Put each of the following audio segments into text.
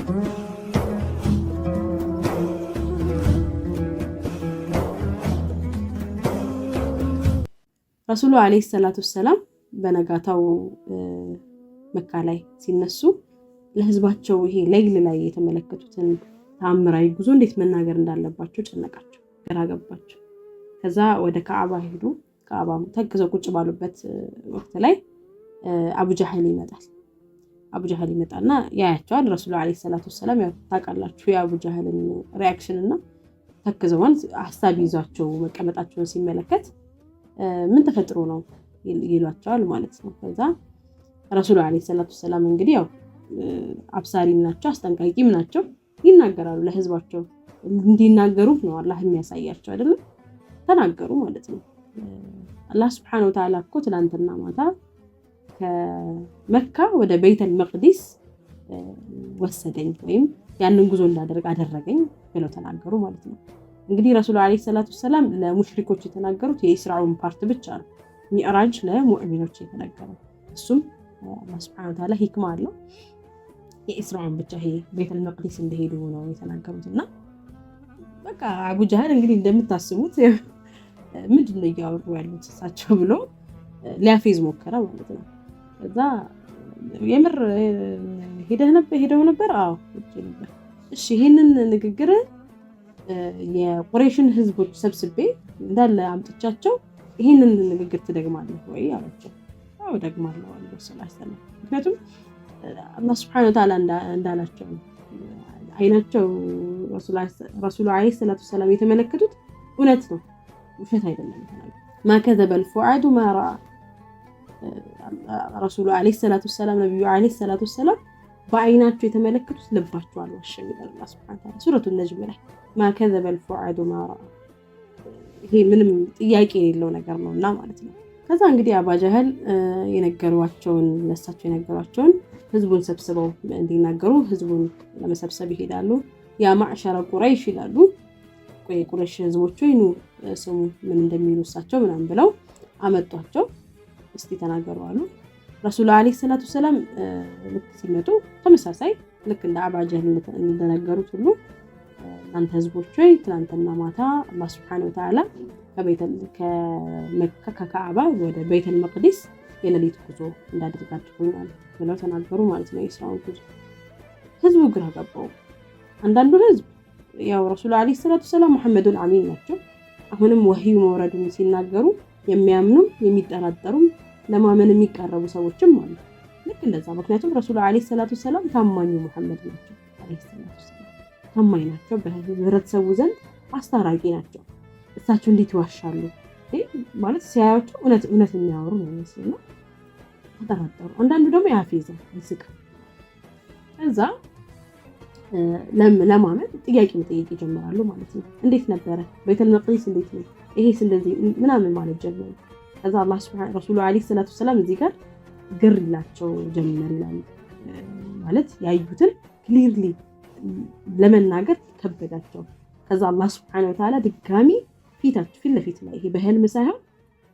ረሱሉ ዓለይሂ ሰላቱ ወሰላም በነጋታው መካ ላይ ሲነሱ ለህዝባቸው ይሄ ለይል ላይ የተመለከቱትን ተአምራዊ ጉዞ እንዴት መናገር እንዳለባቸው ጨነቃቸው፣ ግራ ገባቸው። ከዛ ወደ ከዓባ ሄዱ። ከዓባ ተግዘው ቁጭ ባሉበት ወቅት ላይ አቡጃህል ይመጣል። አቡጃህል ይመጣና ያያቸዋል። ረሱሉ ዓለይሂ ሰላቱ ወሰላም ያው ታውቃላችሁ የአቡጃህልን reaction እና ተክዘዋን ሀሳብ ይዟቸው መቀመጣቸውን ሲመለከት ምን ተፈጥሮ ነው ይሏቸዋል ማለት ነው። ከዛ ረሱሉ ዓለይሂ ሰላቱ ወሰላም እንግዲህ ያው አብሳሪም ናቸው አስጠንቃቂም ናቸው። ይናገራሉ ለህዝባቸው እንዲናገሩ ነው አላህ የሚያሳያቸው አይደለም። ተናገሩ ማለት ነው። አላህ ስብሐነሁ ወተዓላ እኮ ትናንትና ማታ ከመካ ወደ ቤተል መቅዲስ ወሰደኝ ወይም ያንን ጉዞ እንዳደርግ አደረገኝ ብለው ተናገሩ ማለት ነው። እንግዲህ ረሱሉ ዓለይሂ ሰላቱ ወሰላም ለሙሽሪኮች የተናገሩት የኢስራውን part ብቻ ነው። ሚዕራጅ ለሙእሚኖች የተነገረው እሱም አላህ ስብሐነሁ ወተዓላ ሂክማ አለው። የኢስራውን ብቻ ይሄ ቤተል መቅዲስ እንደሄዱ ነው የተናገሩት። እና በቃ አቡ ጃህል እንግዲህ እንደምታስቡት ምንድን ነው እያወሩ ያሉት እሳቸው ብሎ ሊያፌዝ ሞከረ ማለት ነው። ከዛ የምር ሄደህ ነበር? ሄደው ነበር? አዎ ሄጄ ነበር። እሺ ይሄንን ንግግር የቁሬሽን ህዝቦች ሰብስቤ እንዳለ አምጥቻቸው ይሄንን ንግግር ትደግማለህ ወይ አላቸው። አዎ ደግማለሁ አሉ ረሱል። ምክንያቱም አላህ ስብሐነሁ ወተዓላ እንዳላቸው አይናቸው ረሱሉ ዓለይሂ ሰላቱ ወሰላም የተመለከቱት እውነት ነው፣ ውሸት አይደለም። ማ ከዘበል ፉዓዱ ማ ረአ ረሱሉ ዓለይሂ ሰላቱ ወሰላም ነቢዩ ዓለይሂ ሰላቱ ወሰላም በአይናቸው የተመለከቱት ልባቸው አልዋሸም ይላል አላህ ሱብሓነሁ ወተዓላ ሱረቱ ነጅም ላይ ማ ከዘበል ፉዓዱ ማ ረአ። ይሄ ምንም ጥያቄ የሌለው ነገር ነው እና ማለት ነው። ከዛ እንግዲህ አባጃህል የነገሯቸውን ለሳቸው የነገሯቸውን ህዝቡን ሰብስበው እንዲናገሩ ህዝቡን ለመሰብሰብ ይሄዳሉ። ያ ማዕሸረ ቁረይሽ ይላሉ። የቁረይሽ ህዝቦች ወይ ኑ ስሙ ምን እንደሚሉ እሳቸው ምናምን ብለው አመጧቸው። እስቲ ተናገሩ አሉ። ረሱሉ ዓለይሂ ሰላቱ ወሰላም ልክ ሲመጡ ተመሳሳይ ልክ እንደ አባጀህል እንደነገሩት ሁሉ እናንተ ህዝቦች ሆይ ትናንትና ማታ አላህ ሱብሓነሁ ወተዓላ ከመካ ከካዕባ ወደ ቤተል መቅዲስ የሌሊት ጉዞ እንዳደርግ አድርጎኛል ብለው ተናገሩ ማለት ነው። የኢስራውን ጉዞ ህዝቡ ግራ ገባው። አንዳንዱ ህዝብ ያው ረሱሉ ዓለይሂ ሰላቱ ወሰላም ሙሐመዱል አሚን ናቸው። አሁንም ወህዩ መውረዱን ሲናገሩ የሚያምኑም የሚጠራጠሩም ለማመን የሚቀረቡ ሰዎችም አሉ። ልክ እንደዛ። ምክንያቱም ረሱሉ ዓለይሂ ሰላቱ ወሰላም ታማኙ ሙሐመድ ናቸው። ዓለይሂ ሰላቱ ወሰላም ታማኝ ናቸው። በህብረተሰቡ ዘንድ አስታራቂ ናቸው። እሳቸው እንዴት ይዋሻሉ ማለት ሲያያቸው እውነት እውነት የሚያወሩ ነው የሚመስልና ተጠራጠሩ። አንዳንዱ ደግሞ ያፌዛል፣ ይስቃል። ከዛ ለማመን ጥያቄ መጠየቅ ይጀምራሉ ማለት ነው። እንዴት ነበረ ቤተል መቅዲስ እንዴት ነው ይሄስ እንደዚህ ምናምን ማለት ጀመሩ። ከዛ አላህ ሱብሓነሁ ረሱሉ ዓለይሂ ሰላቱ ወሰላም እዚህ ጋር ግር ይላቸው ጀመር ይላሉ። ማለት ያዩትን clearly ለመናገር ከበዳቸው። ከዛ አላህ ሱብሓነሁ ወተዓላ ድጋሚ ፊታቸው ፊት ለፊት ላይ ይሄ በህልም ሳይሆን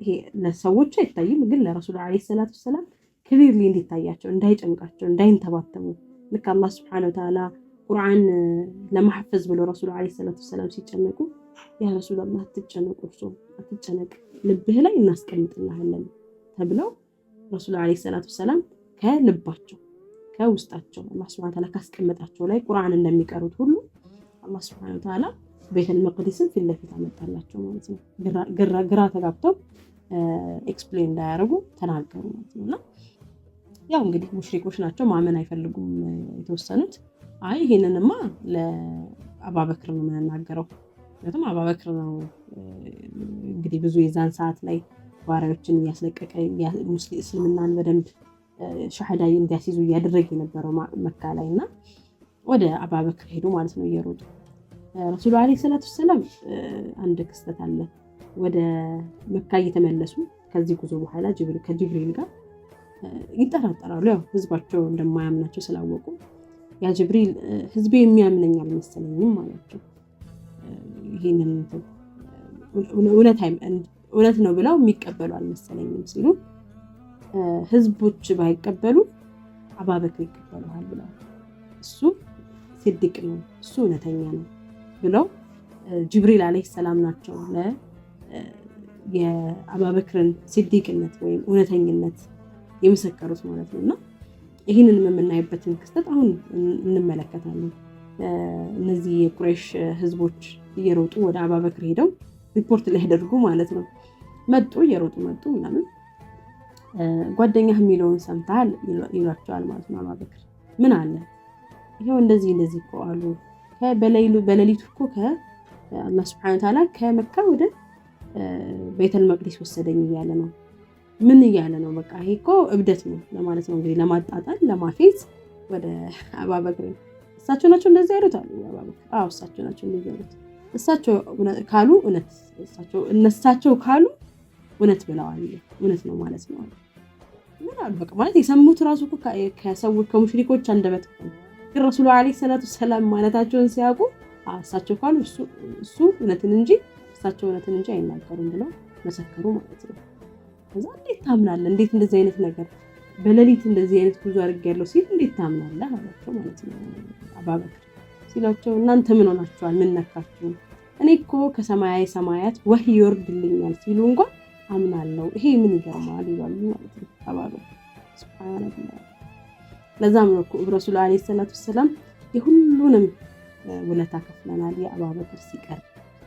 ይሄ ለሰዎች አይታይም፣ ግን ለረሱሉ ዓለይሂ ሰላቱ ወሰላም clearly እንዲታያቸው፣ እንዳይጨንቃቸው፣ እንዳይንተባተቡ ልክ አላህ ሱብሓነሁ ወተዓላ ቁርአን ለማሐፈዝ ብሎ ረሱሉ ዓለይሂ ሰላቱ ወሰላም ሲጨነቁ ያ ረሱላላህ አትጨነቁ፣ እርሶ አትጨነቅ፣ ልብህ ላይ እናስቀምጥልሃለን ተብለው ረሱሉ ዓለይሂ ሰላቱ ወሰላም ከልባቸው ከውስጣቸው አላህ ሱብሓነሁ ወተዓላ ካስቀመጣቸው ላይ ቁርአን እንደሚቀሩት ሁሉ አላህ ሱብሓነሁ ወተዓላ ቤተል መቅዲስን ፊት ለፊት አመጣላቸው ማለት ነው። ግራ ተጋብተው explain እንዳያደርጉ ተናገሩ ማለት ነው። እና ያው እንግዲህ ሙሽሪኮች ናቸው፣ ማመን አይፈልጉም የተወሰኑት። አይ ይሄንንማ ለአባበክር ነው የምንናገረው፣ ምክንያቱም አባበክር ነው እንግዲህ ብዙ የዛን ሰዓት ላይ ባሪያዎችን እያስለቀቀ እስልምናን በደንብ ሻሃዳ እንዲያስይዙ እያደረገ የነበረው መካ ላይ እና ወደ አባበክር ሄዱ ማለት ነው እየሮጡ። ረሱሉ ዓለይሂ ሰላቱ ወሰላም አንድ ክስተት አለ። ወደ መካ እየተመለሱ ከዚህ ጉዞ በኋላ ከጅብሪል ጋር ይጠራጠራሉ። ያው ህዝባቸው እንደማያምናቸው ስላወቁ ያ ጅብሪል ህዝቤ የሚያምነኝ አልመሰለኝም አላቸው። ይህንን እውነት ነው ብለው የሚቀበሉ አልመሰለኝም ሲሉ ህዝቦች ባይቀበሉ አባበክር ይቀበሉሃል ብለዋል። እሱ ሲዲቅ ነው፣ እሱ እውነተኛ ነው ብለው ጅብሪል ዓለይሂ ሰላም ናቸው የአባበክርን ሲዲቅነት ወይም እውነተኝነት የመሰከሩት ማለት ነው። እና ይህንን የምናይበትን ክስተት አሁን እንመለከታለን። እነዚህ የቁረይሽ ህዝቦች እየሮጡ ወደ አባበክር ሄደው ሪፖርት ሊያደርጉ ማለት ነው። መጡ፣ እየሮጡ መጡ ምናምን፣ ጓደኛህ የሚለውን ሰምተሃል ይሏቸዋል ማለት ነው። አባበክር ምን አለ? ይኸው እንደዚህ እንደዚህ እኮ አሉ። በሌሊቱ እኮ ከአላህ ስብሐነ ወተዓላ ከመካ ወደ ቤተል መቅዲስ ወሰደኝ እያለ ነው። ምን እያለ ነው? በቃ ይሄ እኮ እብደት ነው ለማለት ነው እንግዲህ፣ ለማጣጣል ለማፌዝ ወደ አባበክር። እሳቸው ናቸው እንደዚህ ያሉት አሉ አባበክር። አዎ፣ እሳቸው ናቸው እንደዚህ ያሉት። እሳቸው ካሉ እውነት፣ እሳቸው እነሳቸው ካሉ እውነት ብለዋል፣ እውነት ነው ማለት ነው አሉ። ምን አሉ? በቃ ማለት የሰሙት ራሱ እኮ ከሰዎች ከሙሽሪኮች አንደበት እኮ ነው። ግን ረሱሉ ዓለይሂ ሰላቱ ሰላም ማለታቸውን ሲያውቁ እሳቸው ካሉ እሱ እውነትን እንጂ፣ እሳቸው እውነትን እንጂ አይናገሩም ብለው መሰከሩ ማለት ነው። ከዛ እንዴት ታምናለህ? እንዴት እንደዚህ አይነት ነገር፣ በሌሊት እንደዚህ አይነት ጉዞ አድርጌያለሁ ሲል እንዴት ታምናለህ አላቸው ማለት ነው። አባበክር ሲሏቸው እናንተ ምን ሆናችኋል? ምን ነካችሁ? እኔ እኮ ከሰማያዊ ሰማያት ወህይ ይወርድልኛል ሲሉ እንኳን አምናለሁ። ይሄ ምን ይገርማል ይላሉ ማለት ነው አባበክር። ሱብሃንአላህ። ለዛም ነው እኮ ረሱሉ ዓለይሂ ሰላቱ ወሰላም የሁሉንም ውለታ ከፍለናል የአባበክር ሲቀር፣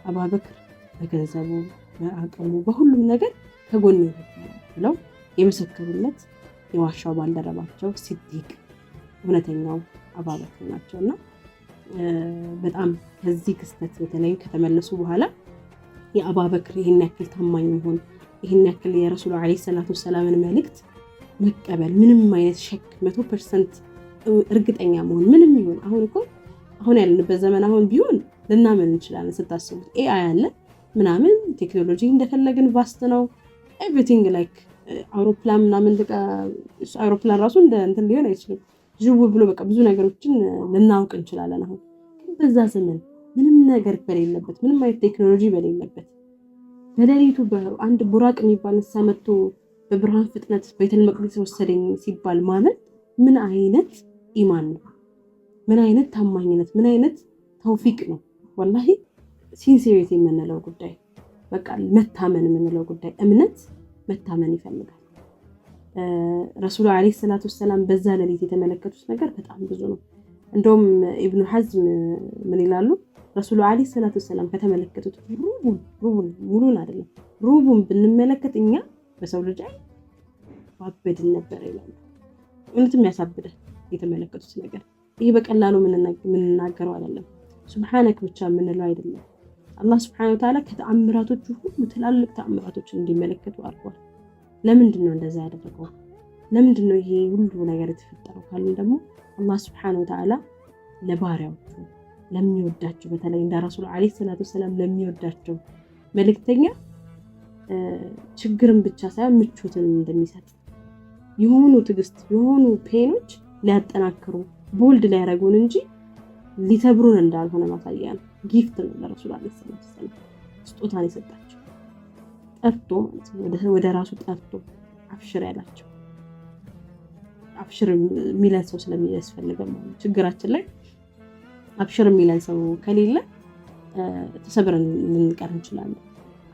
አባበክር በገንዘቡ፣ በአቅሙ፣ በሁሉም ነገር ከጎን ነበረ ብለው የመሰከሩለት የዋሻው ባልደረባቸው ሲዲቅ እውነተኛው አባበክር ናቸው። እና በጣም ከዚህ ክስተት በተለይ ከተመለሱ በኋላ የአባበክር ይህን ያክል ታማኝ መሆን፣ ይህን ያክል የረሱሉ ዓለይሂ ሰላቱ ወሰላምን መልእክት መቀበል፣ ምንም አይነት ሸክ፣ 100% እርግጠኛ መሆን፣ ምንም ይሁን፣ አሁን እኮ አሁን ያለንበት ዘመን አሁን ቢሆን ልናምን እንችላለን። ስታስቡት AI አለ ምናምን፣ ቴክኖሎጂ እንደፈለግን vast ነው everything፣ like አውሮፕላን ምናምን፣ አውሮፕላን ራሱ እንደ እንትን ሊሆን አይችልም። ዥው ብሎ በቃ ብዙ ነገሮችን ልናውቅ እንችላለን። አሁን ግን በዛ ዘመን ምንም ነገር በሌለበት፣ ምንም አይነት ቴክኖሎጂ በሌለበት፣ በሌሊቱ አንድ ቡራቅ የሚባል እንስሳ መጥቶ በብርሃን ፍጥነት ቤተል መቅደስ ወሰደኝ ሲባል ማመን ምን አይነት ኢማን ነው? ምን አይነት ታማኝነት፣ ምን አይነት ተውፊቅ ነው? ወላሂ sincerity የምንለው ጉዳይ፣ በቃ መታመን የምንለው ጉዳይ፣ እምነት መታመን ይፈልጋል። ረሱሉ ዓለይሂ ሰላቱ ወሰላም በዛ ሌሊት የተመለከቱት ነገር በጣም ብዙ ነው። እንደውም ኢብኑ ሐዝም ምን ይላሉ? ረሱሉ ዓለይሂ ሰላቱ ወሰላም ከተመለከቱት ሩቡን፣ ሩቡን፣ ሙሉን አይደለም፣ ሩቡን ብንመለከት እኛ በሰው ልጅ አይ ባበድን ነበር ይላሉ። እውነትም ያሳብዳል የተመለከቱት ነገር። ይሄ በቀላሉ የምንናገረው አይደለም። ሱብሓነክ ብቻ የምንለው አይደለም። አላህ ስብሐነ ወተዓላ ከተአምራቶቹ ሁሉ ትላልቅ ተአምራቶችን እንዲመለከቱ አድርጓል። ለምንድን ነው እንደዛ ያደረገው? ለምንድን ነው ይሄ ሁሉ ነገር የተፈጠረው ካልን ደግሞ አላህ ስብሐነ ወተዓላ ለባሪያዎቹ፣ ለሚወዳቸው፣ በተለይ እንደ ረሱል ዓለይሂ ሰላቱ ወሰላም ለሚወዳቸው መልእክተኛ ችግርን ብቻ ሳይሆን ምቾትን እንደሚሰጥ፣ የሆኑ ትዕግስት የሆኑ pain ኦች ሊያጠናክሩ bold ሊያደርጉን እንጂ ሊሰብሩን እንዳልሆነ ማሳያ ነው። Gift ነው፣ ለረሱል ዓለይሂ ሰላቱ ወሰላም ስጦታን የሰጣቸው፣ ጠርቶ ማለት ነው። ወደ ራሱ ጠርቶ አብሽር ያላቸው፣ አብሽር የሚለን ሰው ስለሚያስፈልገን ማለት ነው። ችግራችን ላይ አብሽር የሚለን ሰው ከሌለ ተሰብረን ልንቀር እንችላለን።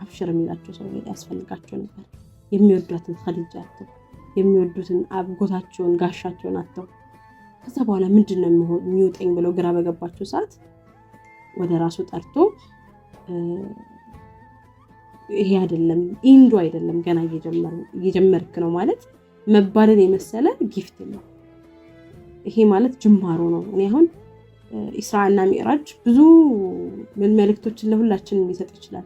አብሽር የሚላቸው ሰው ያስፈልጋቸው ነበር። የሚወዷትን ኸዲጃ አጥተው፣ የሚወዱትን አጎታቸውን ጋሻቸውን አጥተው፣ ከዛ በኋላ ምንድን ነው የሚውጠኝ ብለው ግራ በገባቸው ሰዓት ወደ ራሱ ጠርቶ ይሄ አይደለም end ኡ አይደለም፣ ገና እየጀመርክ ነው ማለት መባልን የመሰለ gift ነው። ይሄ ማለት ጅማሮ ነው። እኔ አሁን ኢስራ እና ሚዕራጅ ብዙ መልእክቶችን ለሁላችንም ሊሰጥ ይችላል።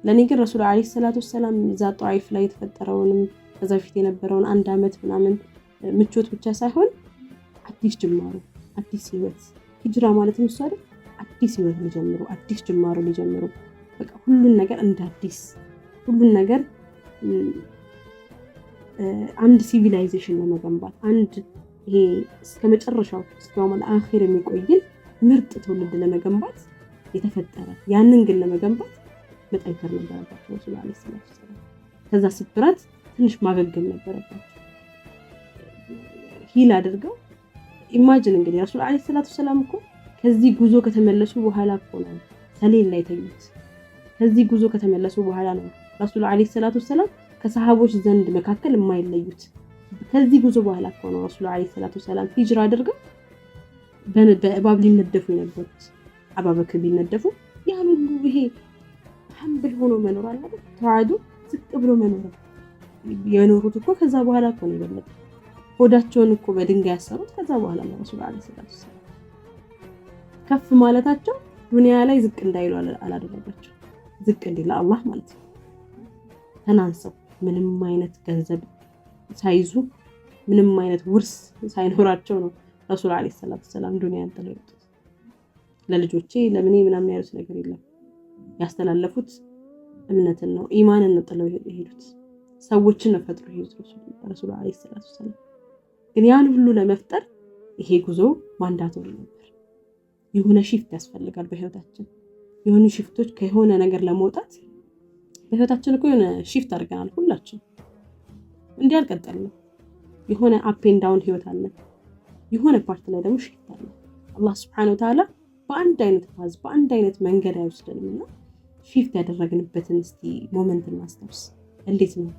ለእኔ ግን ረሱል ዓለይሂ ሰላቱ ወሰላም እዛ ጣይፍ ላይ የተፈጠረውንም ከዛ በፊት የነበረውን አንድ ዓመት ምናምን ምቾት ብቻ ሳይሆን አዲስ ጅማሮ፣ አዲስ ህይወት፣ ሂጅራ ማለት እሱ አይደል? አዲስ ህይወት ሊጀምሩ፣ አዲስ ጅማሮ ሊጀምሩ፣ በቃ ሁሉን ነገር እንደ አዲስ፣ ሁሉን ነገር አንድ civilization ለመገንባት፣ አንድ ይሄ እስከ መጨረሻው እስከ አኺር የሚቆይን ምርጥ ትውልድ ለመገንባት የተፈጠረ፣ ያንን ግን ለመገንባት መጠንከር ነበረባቸው ረሱል ዓለይሂ ሰላቱ ወሰላም። ከዛ ስብራት ትንሽ ማገገም ነበረባቸው። Heal አድርገው፣ imagine እንግዲህ ረሱል ዓለይሂ ሰላቱ ወሰላም እኮ ከዚህ ጉዞ ከተመለሱ በኋላ እኮ ነው ሰሌን ላይ ተኙት። ከዚህ ጉዞ ከተመለሱ በኋላ ነው ረሱሉ ዓለይሂ ሰላቱ ወሰላም ከሰሃቦች ዘንድ መካከል የማይለዩት። ከዚህ ጉዞ በኋላ እኮ ነው ረሱሉ ዓለይሂ ሰላቱ ወሰላም ሂጅራ አድርገው በእባብ ሊነደፉ የነበሩት። አባበክር ቢነደፉ ያን ሁሉ ይሄ humble ሆኖ መኖር አለ አይደል? ተዋህዶ ዝቅ ብሎ መኖር የኖሩት እኮ ከዛ በኋላ እኮ ነው የበለጠ። ሆዳቸውን እኮ በድንጋይ ያሰሩት ከዛ በኋላ ነው። ረሱሉ ዓለይሂ ሰላቱ ወሰላም ከፍ ማለታቸው ዱንያ ላይ ዝቅ እንዳይሉ አላደረጋቸው። ዝቅ እንዲል አላህ ማለት ነው። ተናንሰው ምንም አይነት ገንዘብ ሳይዙ ምንም አይነት ውርስ ሳይኖራቸው ነው ረሱል ዓለይሂ ሰላቱ ወሰላም ዱንያን ጥለው የወጡት። ለልጆቼ ለምኔ ምናምን ያሉት ነገር የለም። ያስተላለፉት እምነትን ነው፣ ኢማንን ነው ጥለው የሄዱት። ሰዎችን ነው ፈጥሮ የሄዱት ረሱል ዓለይሂ ሰላቱ ወሰላም። ግን ያን ሁሉ ለመፍጠር ይሄ ጉዞ mandatory ነበር። የሆነ shift ያስፈልጋል በህይወታችን። የሆኑ shift ኦች ከሆነ ነገር ለመውጣት በህይወታችን እኮ የሆነ shift አድርገናል ሁላችን። እንዲህ አልቀጠልንም። የሆነ up and down ህይወት አለ። የሆነ part ላይ ደግሞ shift አለ። አላህ ስብሐነሁ ወተዓላ በአንድ አይነት path፣ በአንድ አይነት መንገድ አይወስደንም እና shift ያደረግንበትን እስቲ moment እናስታውስ። እንዴት ነው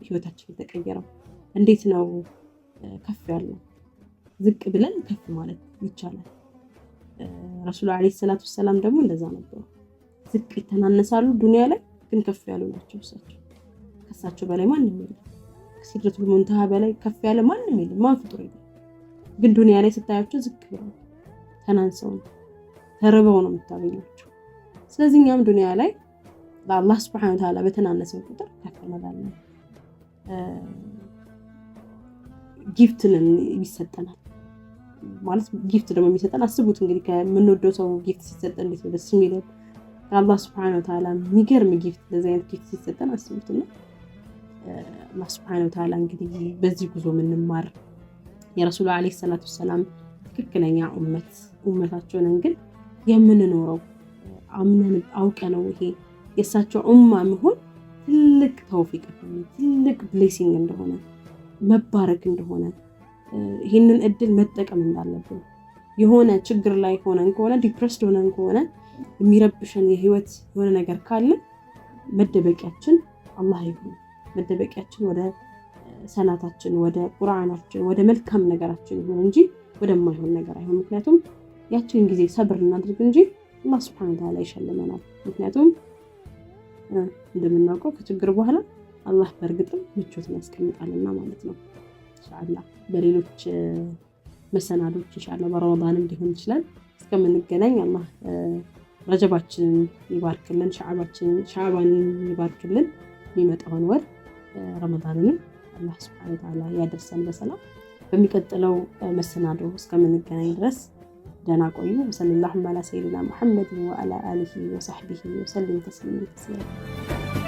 ህይወታችን የተቀየረው? እንዴት ነው ከፍ ያልነው? ዝቅ ብለን ከፍ ማለት ይቻላል። ረሱሉ ዓለይሂ ሰላቱ ወሰላም ደግሞ እንደዛ ነበሩ። ዝቅ ይተናነሳሉ፣ ዱንያ ላይ ግን ከፍ ያሉ ናቸው። እሳቸው ከእሳቸው በላይ ማንም የለም። ከሲድረቱል ሙንተሃ በላይ ከፍ ያለ ማንም የለም። ማን ፍጡር የለም። ግን ዱንያ ላይ ስታያቸው ዝቅ ብለው ተናንሰው ነው፣ ተርበው ነው የምታገኟቸው። ስለዚህ እኛም ዱንያ ላይ ለአላህ ስብሐነ ወተዓላ በተናነስን ቁጥር ከፍ እንላለን። Gift ን ይሰጠናል ማለት gift ደግሞ የሚሰጠን አስቡት እንግዲህ ከምንወደው ሰው gift ሲሰጠን እንዴት ነው ደስ የሚለን? ከአላህ ስብሐነ ወተዓላ የሚገርም gift፣ እንደዚህ አይነት gift ሲሰጠን አስቡትና አላህ ስብሐነ ወተዓላ እንግዲህ በዚህ ጉዞ የምንማር የረሱሉ ዓለይሂ ሰላቱ ወሰላም ትክክለኛ ኡመታቸውን ግን የምንኖረው አምነን አውቀ ነው። ይሄ የእሳቸው ኡማ መሆን ትልቅ ተውፊቅ እንደሆነ፣ ትልቅ blessing እንደሆነ፣ መባረክ እንደሆነ፣ ይህንን እድል መጠቀም እንዳለብን፣ የሆነ ችግር ላይ ሆነን ከሆነ፣ depressed ሆነን ከሆነ፣ የሚረብሸን የህይወት የሆነ ነገር ካለ መደበቂያችን አላህ ይሁን። መደበቂያችን ወደ ሰላታችን፣ ወደ ቁርአናችን፣ ወደ መልካም ነገራችን ይሁን እንጂ ወደማይሆን ነገር አይሁን። ምክንያቱም ያችን ጊዜ ሰብር እናድርግ እንጂ አላህ ስብሐነ ወተዓላ ይሸልመናል። ምክንያቱም እንደምናውቀው ከችግር በኋላ አላህ በእርግጥም ምቾትን ያስቀምጣልና ማለት ነው። ኢንሻአላህ በሌሎች መሰናዶች ኢንሻአላህ በረመዳንም ሊሆን ይችላል እስከምንገናኝ አላህ ረጀባችንን ይባርክልን፣ ሻዕባንን ይባርክልን፣ የሚመጣውን ወር ረመዳንንም አላህ ስብሐነ ወተዓላ ያደርሰን በሰላም። በሚቀጥለው መሰናዶ እስከምንገናኝ ድረስ ደህና ቆዩ። ወሰለላሁ ዐላ ሰይዲና ሙሐመድ ወዐላ አሊሂ ወሰሕቢሂ ወሰሊም ተስሊመን ከሲራ።